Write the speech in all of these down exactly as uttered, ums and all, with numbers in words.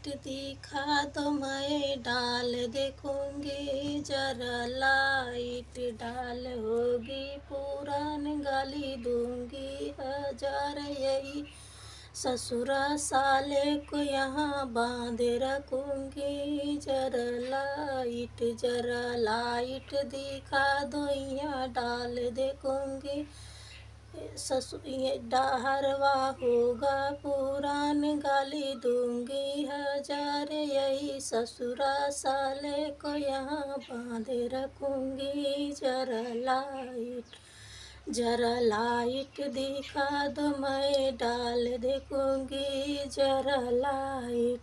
दिखा दो, मैं डाल देखूंगी, जरा लाइट। डाल होगी पुरान, गाली दूंगी हजार यही ससुरा साले को यहाँ बांधे रखूंगी। जरा लाइट, जरा लाइट दिखा दो, यहाँ डाल देखूंगी। ससु-, ये डहरवा होगा पुरान, गाली दूंगी हजार यही ससुरा साले को यहाँ बांधे रखूंगी। जरा लाइट, जरा लाइट दिखा दो, मैं डाल देखूंगी। जरा लाइट,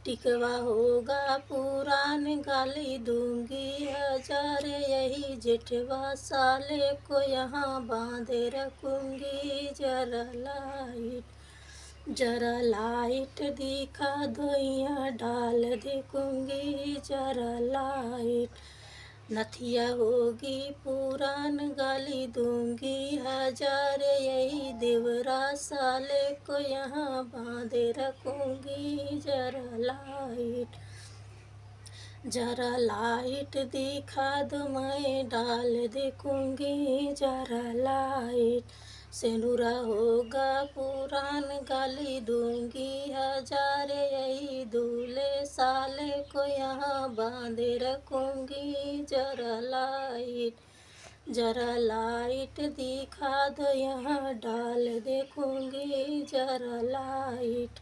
टिकवा होगा पुरान, गाली दूंगी हजार यही जेठवा साले को यहाँ बांधे रखूंगी। जरा लाइट, जरा लाइट दिखा दो, यहाँ डाल देखूंगी। जरा लाइट, नथिया होगी पुरान, गाली दूंगी हजार यही देवरा साले को यहाँ बांधे रखूंगी। जरा लाइट, जरा लाइट दिखा दो, मैं डाल देखूंगी। जरा लाइट, सेनुरा होगा पुरान, गाली दूंगी हजार यही दूल्हे साले को यहाँ बांधे रखूंगी। जरा लाइट, जरा लाइट दिखा दो, यहाँ डाल देखूंगी। जरा लाइट,